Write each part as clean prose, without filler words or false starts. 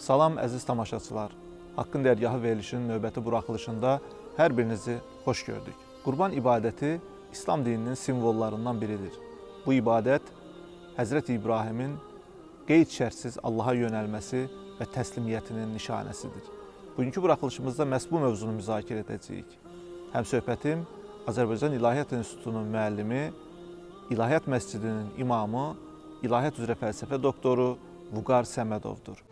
Salam əziz tamaşaçılar. Haqqın Dərgahı verilişinin növbəti buraxılışında hər birinizi xoş gördük. Qurban ibadəti İslam dininin simvollarından biridir. Bu ibadət Həzrəti İbrahimin qeyd şərtsiz Allaha yönəlməsi və təslimiyyətinin nişanəsidir. Bugünkü buraxılışımızda məhz bu mövzunu müzakirə edəcəyik. Həmsöhbətim Azərbaycan İlahiyyat İnstitutunun müəllimi, İlahiyyat Məscidinin imamı, İlahiyyat üzrə fəlsəfə doktoru Vüqar Səmədovdur.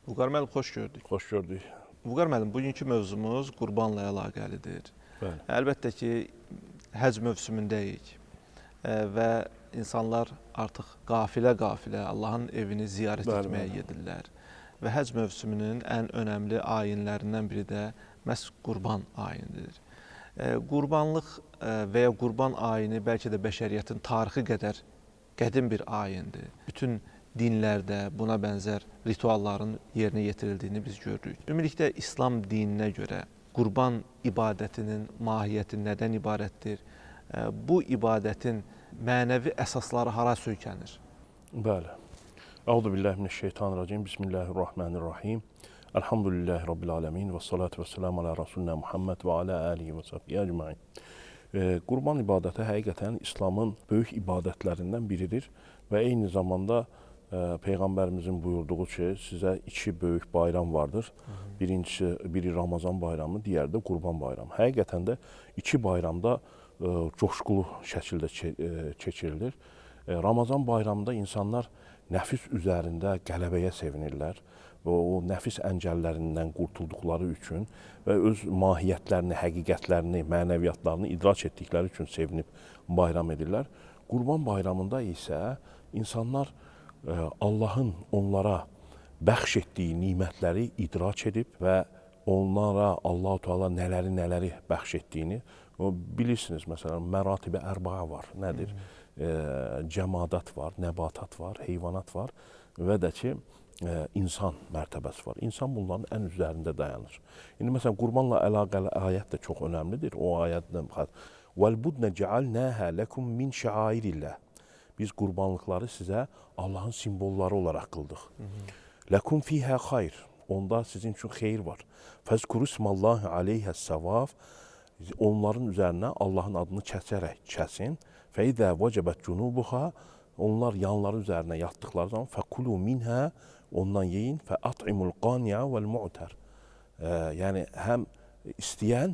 Vüqar müəllim, xoş gördük. Xoş gördük. Vüqar müəllim, bugünkü mövzumuz qurbanla əlaqəlidir. Bəli. Əlbəttə ki, həcc mövsümündəyik və insanlar artıq qafilə-qafilə Allahın evini ziyarət etməyə gedirlər. Və həcc mövsümünün ən önəmli ayinlərindən biri də məhz qurban ayinidir. Qurbanlıq və ya qurban ayini bəlkə də bəşəriyyətin tarixi qədər qədim bir ayindir. Bütün dinlərdə buna bənzər ritualların yerinə yetirildiyini biz görürük. Ümumilikdə İslam dininə görə qurban ibadətinin mahiyyəti nədən ibarətdir? Bu ibadətin mənəvi əsasları hara söykənir? Bəli. Euzu billahi mineşşeytanirracim. Bismillahirrahmanirrahim. Elhamdülillahi rabbil alamin və salatu vesselamu ala rasulina Muhammed və ala alihi və sahbihi ecmaîn. Qurban ibadəti həqiqətən İslamın böyük ibadətlərindən biridir və eyni zamanda Peyğəmbərimizin buyurduğu ki, sizə iki böyük bayram vardır. Birincisi, biri Ramazan bayramı, digəri də Qurban bayramı. Həqiqətən də iki bayramda coşqulu şəkildə keçirilir. Ramazan bayramında insanlar nəfis üzərində qələbəyə sevinirlər və o nəfis əngəllərindən qurtulduqları üçün və öz mahiyyətlərini, həqiqətlərini, mənəviyyatlarını idrak etdikləri üçün sevinib bayram edirlər. Qurban bayramında isə insanlar Allahın onlara bəxş etdiyi nemətləri idrak edib və onlara Allahu Teala nələri bəxş etdiyini o bilirsiniz. Məsələn, məratib-i ərbaa var. Nədir? Cəmadat var, nəbatat var, heyvanat var və də ki insan mərtəbəsi var. İnsan bunların ən üzərində dayanır. İndi məsələn qurbanla əlaqəli ayət də çox önəmlidir. O ayətlə "Vəl budne cealnaha lekum min şairillah." Biz qurbanlıqları sizə Allahın simvolları olaraq qıldıq. Lekum fiha xayr. Onda sizin üçün xeyir var. Fəzkuru ismallahi aleyhə səvaf. Onların üzərinə Allahın adını kəsərək kəsin. Fəidə vəcəbət cunubuha. Onlar yanları üzərinə yatdıqları zaman fəkulu minhə, ondan yeyin. Fəat'imul qani'a vəl mu'tər. Yəni həm istəyən,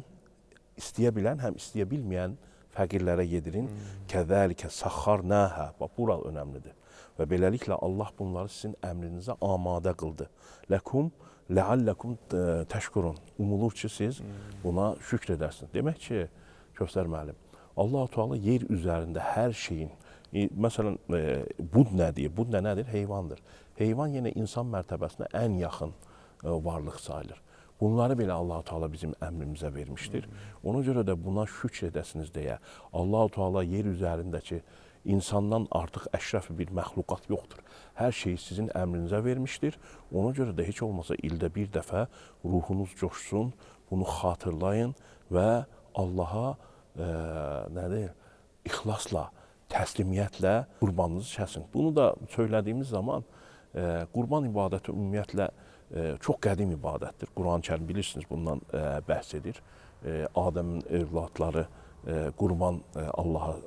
istəyə bilən, həm istəyə bilməyən fəqirlərə yedirin. Kəzəlikə saxxarnaha. Bax, bura önəmlidir. Və beləliklə Allah bunları sizin əmrinizə amadə qıldı. Ləkum lealləkum təşkurun. Umulur ki, siz buna şükr edərsiniz. Demək ki, Kövsər müəllim, Allah Teala yer üzərində hər şeyin, məsələn, bud nə deyir? Bud nə nədir? Heyvandır. Heyvan yenə insan mərtəbəsinə ən yaxın varlıq sayılır. Bunları belə Allah Teala bizim əmrimizə vermişdir. Ona görə də buna şükr edəsiniz deyə Allah Teala yer üzərindəki insandan artıq əşrəf bir məxluqat yoxdur. Hər şeyi sizin əmrinizə vermişdir. Ona görə də heç olmasa ildə bir dəfə ruhunuz coşsun, bunu xatırlayın və Allaha nədir? İxlasla, təslimiyyətlə qurbanınızı kəsin. Bunu da söylədiyimiz zaman qurban ibadəti ümumiyyətlə çox qədim ibadətdir. Quran-ı Kərim bilirsiniz bundan bəhs edir. Adəmin övladları qurban Allaha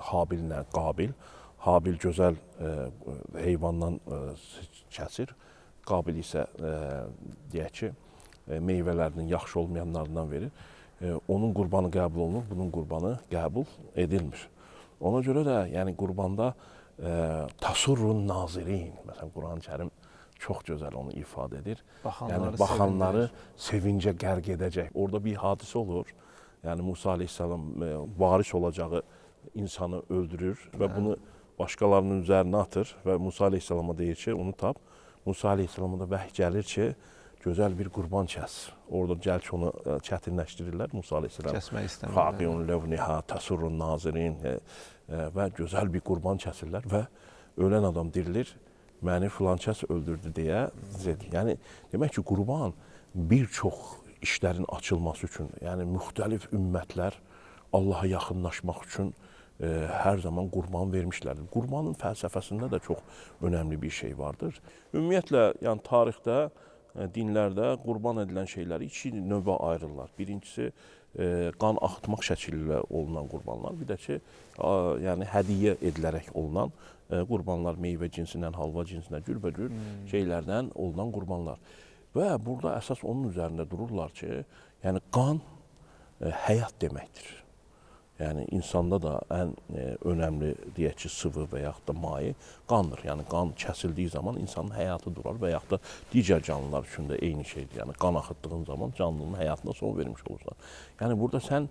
Habillə Qabil. Habil gözəl heyvandan kəsir. Qabil isə deyək ki, meyvələrinin yaxşı olmayanlarından verir. Onun qurbanı qəbul olunur, bunun qurbanı qəbul edilmir. Ona görə də yəni qurbanda tasurrun nazirin. Məsələn, Quran-ı Kərim çox gözəl onu ifadə edir. Baxanları, yəni baxanları sevincə qərq edəcək. Orada bir hadisə olur. Yəni Musa əleyhissalam varis olacağı insanı öldürür və bunu başqalarının üzərinə atır və Musa əleyhissalama deyir ki, onu tap. Musa əleyhissalama da vəhy gəlir ki, gözəl bir qurban kəs. Orada gəl ki, onu çətinləşdirirlər Musa əleyhissalam. Kəsmək istəmirlər. Faqiun levniha tasurrun nazirin və gözəl bir qurban kəsirlər və ölən adam dirilir. Məni filan kəs öldürdü deyə. Yəni demək ki, qurban bir çox işlərin açılması üçün, yəni müxtəlif ümmətlər Allaha yaxınlaşmaq üçün hər zaman qurban vermişlərdir. Qurbanın fəlsəfəsində də çox önəmli bir şey vardır. Ümumiyyətlə, yəni tarixdə, dinlərdə qurban edilən şeyləri iki növə ayırırlar. Birincisi, qan axıtmaq şəkli ilə olunan qurbanlar, bir də ki, yəni hədiyyə edilərək olunan qurbanlar, meyvə cinsindən, halva cinsindən, cürbəcür şeylərdən olunan qurbanlar. Və burada əsas onun üzərində dururlar ki, yəni qan həyat deməkdir. Yəni insanda da ən önəmli deyək ki, sıvı və yaxud da maye qandır. Yəni qan kəsildiyi zaman insanın həyatı durar və yaxud da digər canlılar üçün də eyni şeydir. Yəni qan axıtdığın zaman canlının həyatına son vermiş olursan. Yəni burada sən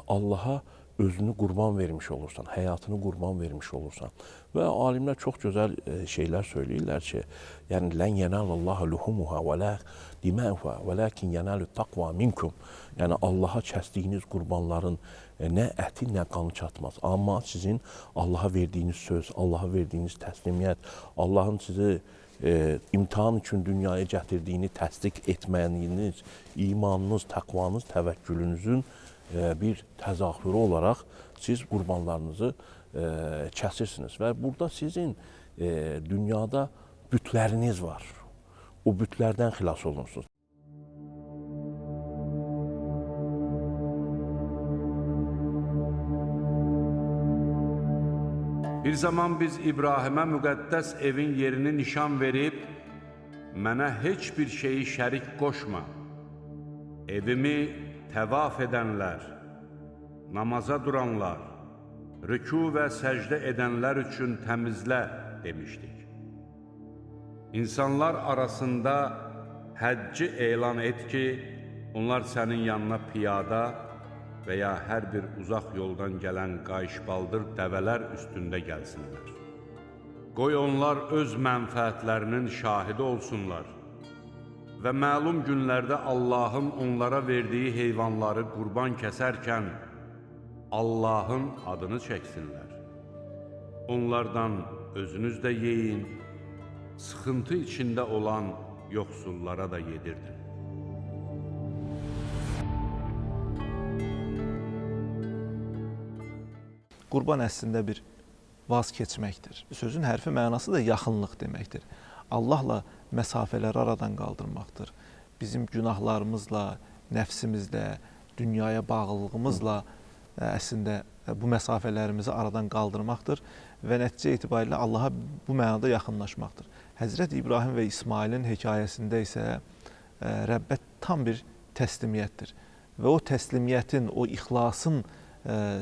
Allaha özünü qurban vermiş olursan, həyatını qurban vermiş olursan. Və alimlər çox gözəl şeylər söyləyirlər ki, yəni lən yənalallaha luhumuha və la dima'uha velakin yanalu taqva minkum. Yəni Allaha kəsdiyiniz qurbanların nə əti, nə qanı çatmaz. Amma sizin Allaha verdiyiniz söz, Allaha verdiyiniz təslimiyyət, Allahın sizi imtahan üçün dünyaya gətirdiyini təsdiq etməyiniz, imanınız, təqvanız, təvəkkülünüzün bir təzahürü olaraq siz qurbanlarınızı kəsirsiniz və burada sizin dünyada bütləriniz var. O bütlərdən xilas olunursunuz. Bir zaman biz İbrahimə müqəddəs evin yerini nişan verib, mənə heç bir şeyi şərik qoşma. Evimi təvaf edənlər, namaza duranlar, rükû və səcdə edənlər üçün təmizlə demişdik. İnsanlar arasında həcci elan et ki, onlar sənin yanına piyada və ya hər bir uzaq yoldan gələn qayışbaldır dəvələr üstündə gəlsinlər. Qoy onlar öz mənfəətlərinin şahidi olsunlar və məlum günlərdə Allahın onlara verdiyi heyvanları qurban kəsərkən Allahın adını çəksinlər. Onlardan özünüz də yeyin, sıxıntı içində olan yoxsullara da yedirdin. Qurban əslində bir vaz keçməkdir. Sözün hərfi mənası da yaxınlıq deməkdir. Allahla məsafələri aradan qaldırmaqdır. Bizim günahlarımızla, nəfsimizlə, dünyaya bağlılığımızla əslində bu məsafələrimizi aradan qaldırmaqdır və nəticə itibarilə Allaha bu mənada yaxınlaşmaqdır. Həzrət İbrahim və İsmailin hekayəsində isə Rəbbə tam bir təslimiyyətdir. Və o təslimiyyətin, o ixlasın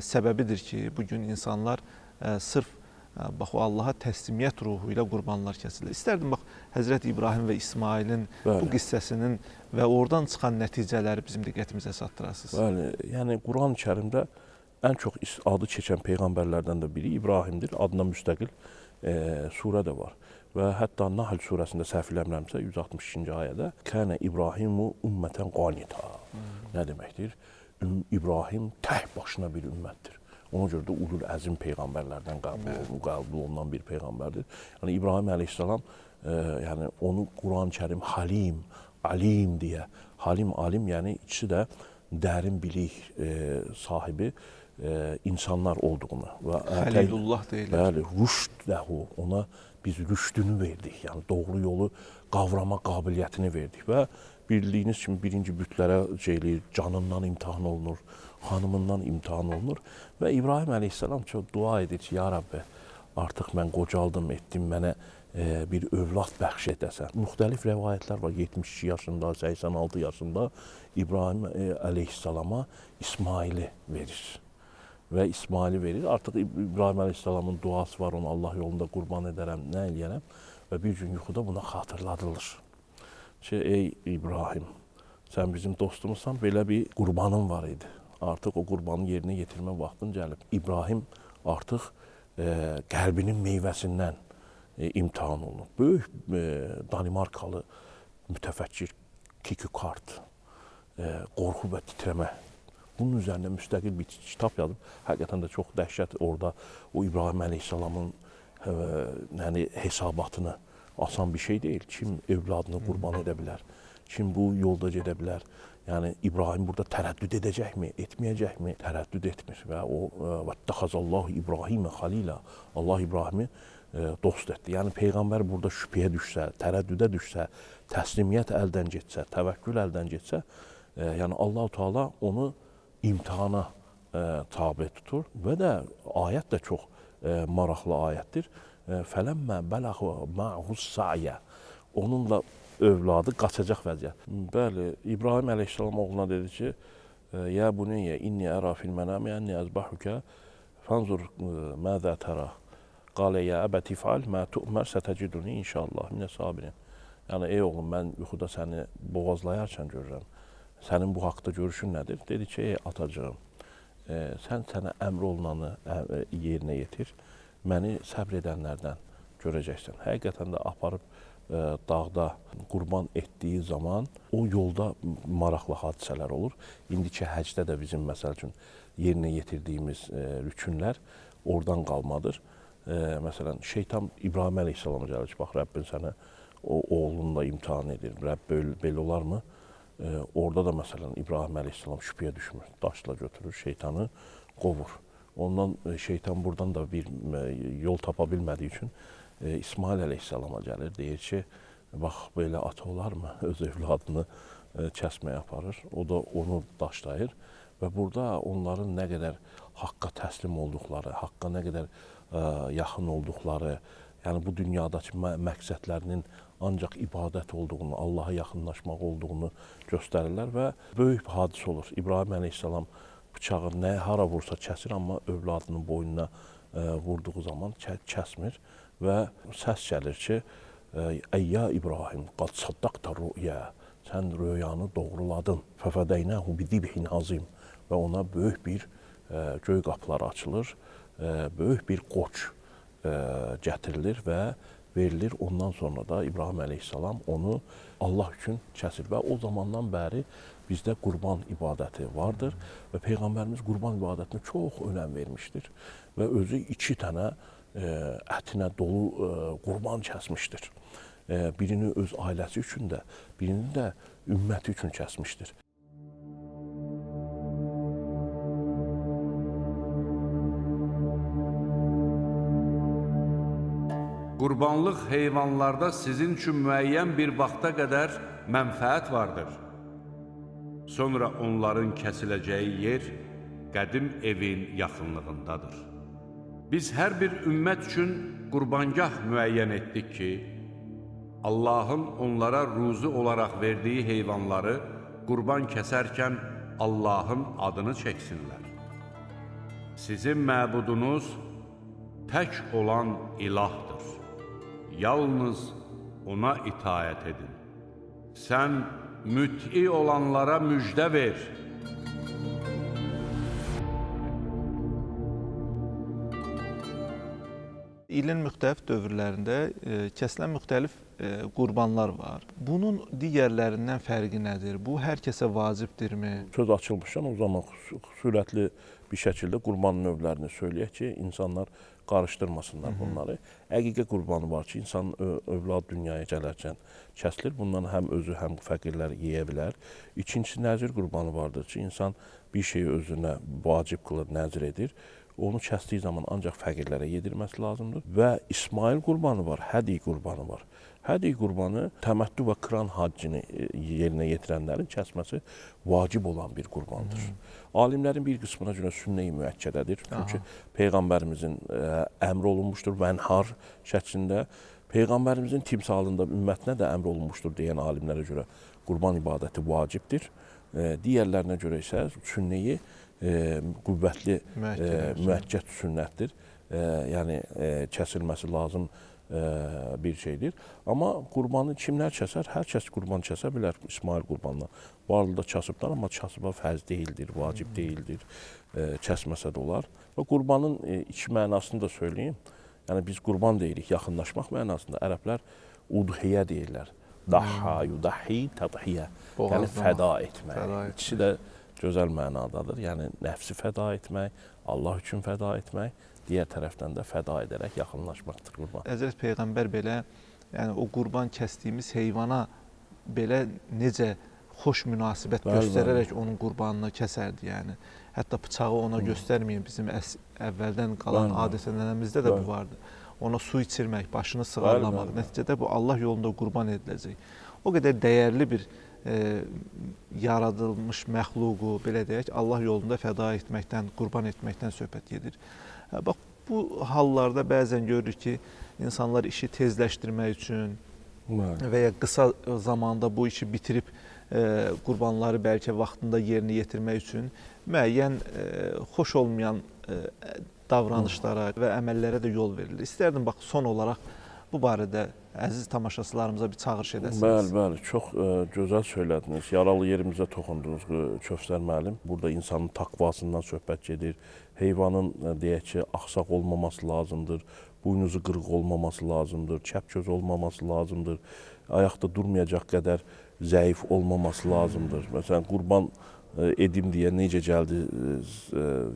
səbəbidir ki, bugün insanlar sırf bax o Allaha təslimiyyət ruhu ilə qurbanlar kəsirlər. İstərdim bax Həzrət İbrahim və İsmailin bu qissəsinin və oradan çıxan nəticələri bizim diqqətimizə çatdırasınız. Bəli, yəni Quran-ı Kərimdə ən çox adı keçən peyğəmbərlərdən də biri İbrahimdir. Adına müstəqil surə də var. Və hətta Nahl surəsində səhv eləmirəmsə 162-ci ayədə Kənə İbrahimu ümmətən qanita. Nə deməkdir? İbrahim tək başına bir ümmətdir. Ona görə də ulul əzim peyğəmbərlərdən qəbul olunan bir peyğəmbərdir. Yəni İbrahim əleyhissalam yəni onu Quran-ı Kərim Halim, Alim deyə, Halim, Alim, yəni ikisi də dərin bilik sahibi insanlar olduğunu və Xəlilullah deyirlər. Bəli, rüşd ləhu, ona biz rüşdünü verdik. Yəni doğru yolu qavrama qabiliyyətini verdik və bildiyiniz kimi birinci bütlərə şey eləyir, canından imtahan olunur, xanımından imtahan olunur və İbrahim əleyhissalam çox dua edir ki, ya Rabbi, artıq mən qocaldım, etdim, mənə bir övlad bəxş edəsən. Müxtəlif rəvayətlər var, 72 yaşında, 86 yaşında İbrahim əleyhissalama İsmaili verir. Və İsmaili verir. Artıq İbrahim əleyhissalamın duası var, onu Allah yolunda qurban edərəm, nə eləyərəm və bir gün yuxuda buna xatırladılır. Ki, ey İbrahim, sən bizim dostumuzsan, belə bir qurbanın var idi. Artıq o qurbanın yerinə yetirmə vaxtın gəlib. İbrahim artıq qəlbinin meyvəsindən imtahan olunur. Böyük Danimarkalı mütəfəkkir Kierkegaard, qorxu və titrəmə. Bunun üzərində müstəqil bir kitab yazıb. Həqiqətən də çox dəhşət orada o İbrahim əleyhissalamın yəni hesabatını asan bir şey deyil. Kim övladını qurban edə bilər? Kim bu yolda gedə bilər? Yəni İbrahim burada tərəddüd edəcəkmi, etməyəcəkmi? Tərəddüd etmir və o vəttəxəzallahu İbrahimə xalilə. Allah İbrahimi dost etdi. Yəni peyğəmbər burada şübhəyə düşsə, tərəddüdə düşsə, təslimiyyət əldən getsə, təvəkkül əldən getsə, yəni Allahu Teala onu imtahana tabe tutur və də ayət də çox maraqlı ayətdir. Fələmmə bələğə ma'hu sa'ya. Onunla övladı qaçacaq vəziyyət. Bəli, İbrahim əleyhissalam oğluna dedi ki, "Ya buneyyə inni əra fil mənami enni əzbahuka fanzur məzə tərə." Qalə ya əbəti fəal mə tu'mər sətəciduni inşallah minə sabirin. Yəni ey oğlum, mən yuxuda səni boğazlayarkən görürəm. Sənin bu haqda görüşün nədir? Dedi ki, ey atacığım, sən sənə əmr olunanı yerinə yetir. Məni səbr edənlərdən görəcəksən. Həqiqətən də aparıb dağda qurban etdiyi zaman o yolda maraqlı hadisələr olur. İndiki həcdə də bizim məsəl üçün yerinə yetirdiyimiz rükünlər oradan qalmadır. Məsələn, şeytan İbrahim əleyhissalama gəlir ki, bax Rəbbin sənə o oğlunla imtahan edir. Rəbb belə olarmı? Orada da məsələn İbrahim əleyhissalam şübhəyə düşmür. Daşla götürür, şeytanı qovur. Ondan şeytan buradan da bir yol tapa bilmədiyi üçün İsmail əleyhissalama gəlir, deyir ki, bax belə ata olarmı? Öz övladını kəsməyə aparır. O da onu daşlayır və burada onların nə qədər haqqa təslim olduqları, haqqa nə qədər yaxın olduqları, yəni bu dünyadakı məqsədlərinin ancaq ibadət olduğunu, Allaha yaxınlaşmaq olduğunu göstərirlər və böyük bir hadisə olur. İbrahim əleyhissalam bıçağı nəyə hara vursa kəsir, amma övladının boynuna vurduğu zaman kəsmir və səs gəlir ki, Ey ya İbrahim, qad saddaqta rüya, sən röyanı doğruladın. Fəfədəynəhu bidibhin azim və ona böyük bir göy qapıları açılır, böyük bir qoç gətirilir və verilir. Ondan sonra da İbrahim əleyhissalam onu Allah üçün kəsir və o zamandan bəri bizdə qurban ibadəti vardır və Peyğəmbərimiz qurban ibadətinə çox önəm vermişdir və özü 2 dənə ətinə dolu qurban kəsmişdir. Birini öz ailəsi üçün də, birini də ümməti üçün kəsmişdir. Qurbanlıq heyvanlarda sizin üçün müəyyən bir vaxta qədər mənfəət vardır. Sonra onların kəsiləcəyi yer qədim evin yaxınlığındadır. Biz hər bir ümmət üçün qurbangah müəyyən etdik ki, Allahın onlara ruzi olaraq verdiyi heyvanları qurban kəsərkən Allahın adını çəksinlər. Sizin məbudunuz tək olan ilahdır. Yalnız ona itaət edin. Sən müt'i olanlara müjdə ver. İlin müxtəlif dövrlərində kəsilən müxtəlif qurbanlar var. Bunun digərlərindən fərqi nədir? Bu hər kəsə vacibdirmi? Söz açılmışdan o zaman sürətli bir şəkildə qurban növlərini söyləyək ki, insanlar qarışdırmasınlar bunları. Əqiqə qurbanı var ki, insanın övladı dünyaya gələrkən kəsilir. Bundan həm özü, həm fəqirlər yeyə bilər. İkincisi, nəzir qurbanı vardır ki, insan bir şeyi özünə vacib qılır, nəzir edir. Onu kəsdiyi zaman ancaq fəqirlərə yedirməsi lazımdır. Və İsmail qurbanı var, Hədi qurbanı var. Hədi qurbanı təməttü və kıran haccını yerinə yetirənlərin kəsməsi vacib olan bir qurbandır. Alimlərin bir qismına görə sünnə-i müəkkədədir. Çünki Peyğəmbərimizin əmr olunmuşdur vənhar şəklində. Peyğəmbərimizin timsalında ümmətinə də əmr olunmuşdur deyən alimlərə görə qurban ibadəti vacibdir. Digərlərinə görə isə sünnəyi qüvvətli müəkkəd sünnətdir. Yəni kəsilməsi lazım bir şeydir. Amma qurbanı kimlər kəsər? Hər kəs qurban kəsə bilər İsmail qurbanına. Varlı da kasıblar, amma kasıba fərz deyildir, vacib deyildir. Kəsməsə də olar. Və qurbanın iki mənasını da söyləyim. Yəni biz qurban deyirik, yaxınlaşmaq mənasında. Ərəblər udhiyə deyirlər. Daha, yudahi, tədhiyə. Yəni fəda etmək. İkisi də gözəl mənadadır. Yəni nəfsi fəda etmək, Allah üçün fəda etmək, digər tərəfdən də fəda edərək yaxınlaşmaqdır qurban. Həzrət Peyğəmbər belə, yəni o qurban kəsdiyimiz heyvana belə necə xoş münasibət göstərərək onun qurbanını kəsərdi, yəni. Hətta bıçağı ona göstərməyin, bizim əvvəldən qalan adət-ənənəmizdə də bu vardı. Ona su içirmək, başını sığallamaq, nəticədə bu Allah yolunda qurban ediləcək. O qədər dəyərli bir yaradılmış məxluqu, belə deyək, Allah yolunda fəda etməkdən, qurban etməkdən söhbət gedir. Bax, bu hallarda bəzən görürük ki, insanlar işi tezləşdirmək üçün və ya qısa zamanda bu işi bitirib qurbanları bəlkə vaxtında yerinə yetirmək üçün müəyyən xoş olmayan davranışlara və əməllərə də yol verilir. İstərdim, bax, son olaraq bu barədə əziz tamaşaçılarımıza bir çağırış edəsiniz. Bəli, bəli, çox gözəl söylədiniz. Yaralı yerimizə toxundunuz Kövsər müəllim. Burada insanın taqvasından söhbət gedir. Heyvanın, deyək ki, axsaq olmaması lazımdır. Buynuzu qırıq olmaması lazımdır. Çəpgöz olmaması lazımdır. Ayaqda durmayacaq qədər zəif olmaması lazımdır. Məsələn, qurban edim deyə necə gəldi,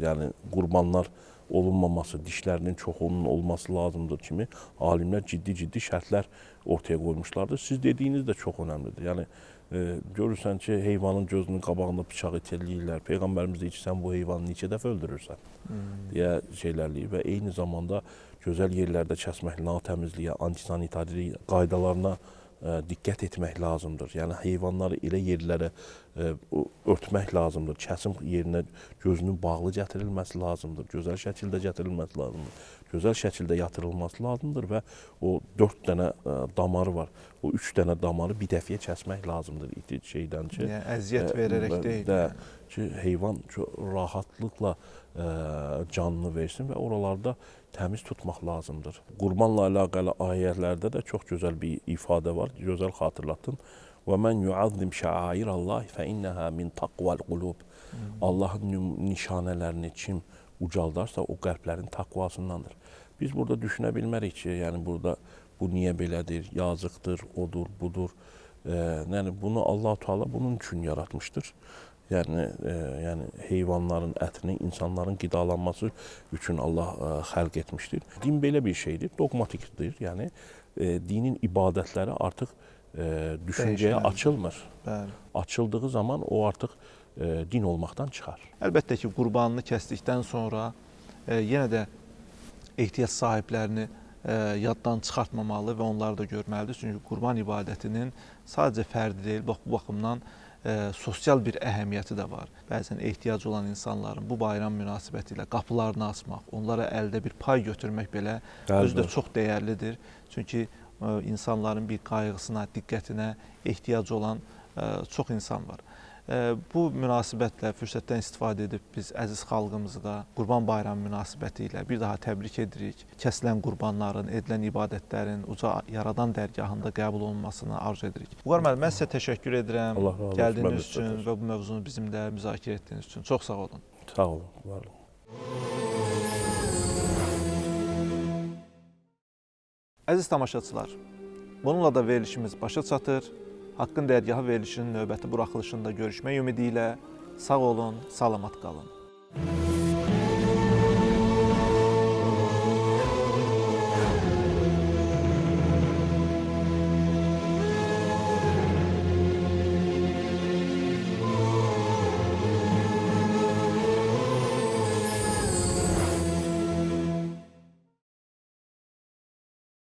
yəni qurbanlar olunmaması, dişlərinin çoxunun olması lazımdır kimi alimlər ciddi-ciddi şərtlər ortaya qoymuşlardır. Siz dediyiniz də çox önəmlidir. Yəni görürsən ki, heyvanın gözünün qabağında bıçağı itelləyirlər. Peyğəmbərimiz deyir ki, sən bu heyvanı neçə dəfə öldürürsən deyə şeylərləyir və eyni zamanda gözəl yerlərdə kəsmək, natəmizliyə, antisanitariya qaydalarına diqqət etmək lazımdır. Yəni heyvanları elə yerlərə örtmək lazımdır. Kəsim yerinə gözünün bağlı gətirilməsi lazımdır. Gözəl şəkildə gətirilməsi lazımdır. Gözəl şəkildə yatırılması lazımdır və o 4 dənə damarı var. O 3 dənə damarı bir dəfəyə kəsmək lazımdır iti şeydən ki. Yəni əziyyət verərək deyil. Də, ki heyvan çox rahatlıqla canını versin və oralarda təmiz tutmaq lazımdır. Qurbanla əlaqəli ayələrdə də çox gözəl bir ifadə var. Gözəl xatırlatdın. Və men yuazzim şairallah fe inneha min taqval qulub. Allahın nişanələrini kim ucaldarsa o qəlblərin taqvasındandır. Biz burada düşünə bilmərik ki, yəni burada bu niyə belədir, yazıqdır, odur, budur. Yəni bunu Allah Teala bunun üçün yaratmışdır. Yəni yəni heyvanların ətini insanların qidalanması üçün Allah xəlq etmişdir. Din belə bir şeydir, doqmatikdir. Yəni dinin ibadətləri artıq düşüncəyə açılmır. Bəli. Açıldığı zaman o artıq din olmaqdan çıxar. Əlbəttə ki, qurbanını kəsdikdən sonra yenə də ehtiyac sahiblərini yaddan çıxartmamalı və onları da görməlidir. Çünki qurban ibadətinin sadəcə fərdi deyil, bax bu baxımdan sosial bir əhəmiyyəti də var. Bəzən ehtiyacı olan insanların bu bayram münasibəti ilə qapılarını açmaq, onlara əldə bir pay götürmək belə özü də çox dəyərlidir. Çünki insanların bir qayğısına, diqqətinə ehtiyacı olan çox insan var. Bu münasibətlə fürsətdən istifadə edib biz əziz xalqımızı da Qurban Bayramı münasibəti ilə bir daha təbrik edirik. Kəsilən qurbanların, edilən ibadətlərin uca Yaradan dərgahında qəbul olunmasını arzu edirik. Vüqar müəllim, mən sizə təşəkkür edirəm gəldiyiniz üçün və bu mövzunu bizimlə müzakirə etdiyiniz üçün. Çox sağ olun. Sağ olun, var olun. Əziz tamaşaçılar, bununla da verilişimiz başa çatır. Haqqın Dərgahı verilişinin növbəti buraxılışında görüşmək ümidi ilə sağ olun, salamat qalın.